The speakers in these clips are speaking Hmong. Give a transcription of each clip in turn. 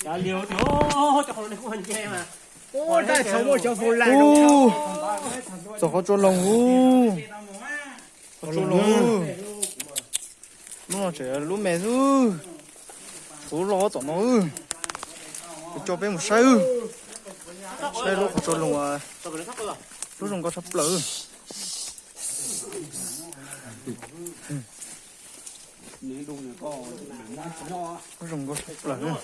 Ub, txog qhov tsua loos ub. Qhov tsua loos ub. Lub no tseem lub me xwb. Kuv los tom no, kuv coj peb mus saib, saib lub qhov tsua loos, lub zoo nkauj tshaj plaws. Lub zoo nkauj tshaj plaws.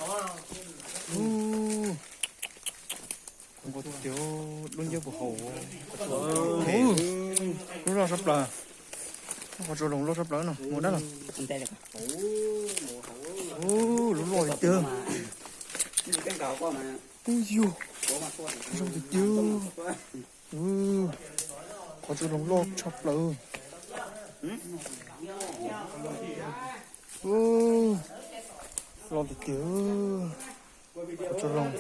Zoo nkauj tiag, lub ncauj puas hau. Lub loj tshaj plaws, lub qhov tsua loos loj tshaj plaws no, mus dab los. Lub loj tiag tiag. Ub yug, zoo tiag tiag. Qhov tsua loos loj tshaj plaws. Loj tiag tiag, qhov tsua loos.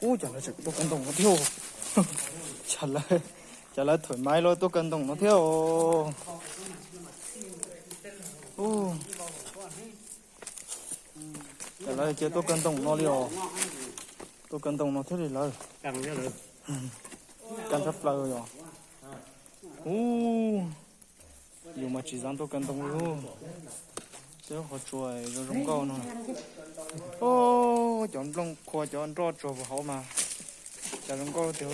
Ub, cas lawv tseem tuaj kaw ntoos no thiab. Cas lawv, cas lawv thoim maiv los tuaj kaw ntoos no thiab os. Ub, cas lawv cia tuaj kaw ntoos no li os. Tuaj kaw ntoos no thiab li lawm. Kaj tshaj plaws yom. Ub, yus mas tsis xav tuaj kaw ntoos li. Tej lub qhov tsua zoo zoo nkauj no. Ub, cov nplooj qhuav cov nroj tsuag puag hauv mas cas zoo nkauj tiag.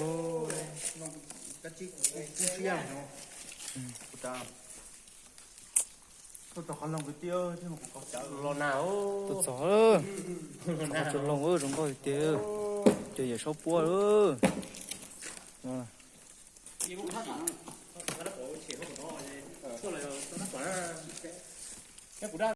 Tuaj txog, qhov tsua loos zoo nkauj tiag tiag. Ces yawm saub puab lawm.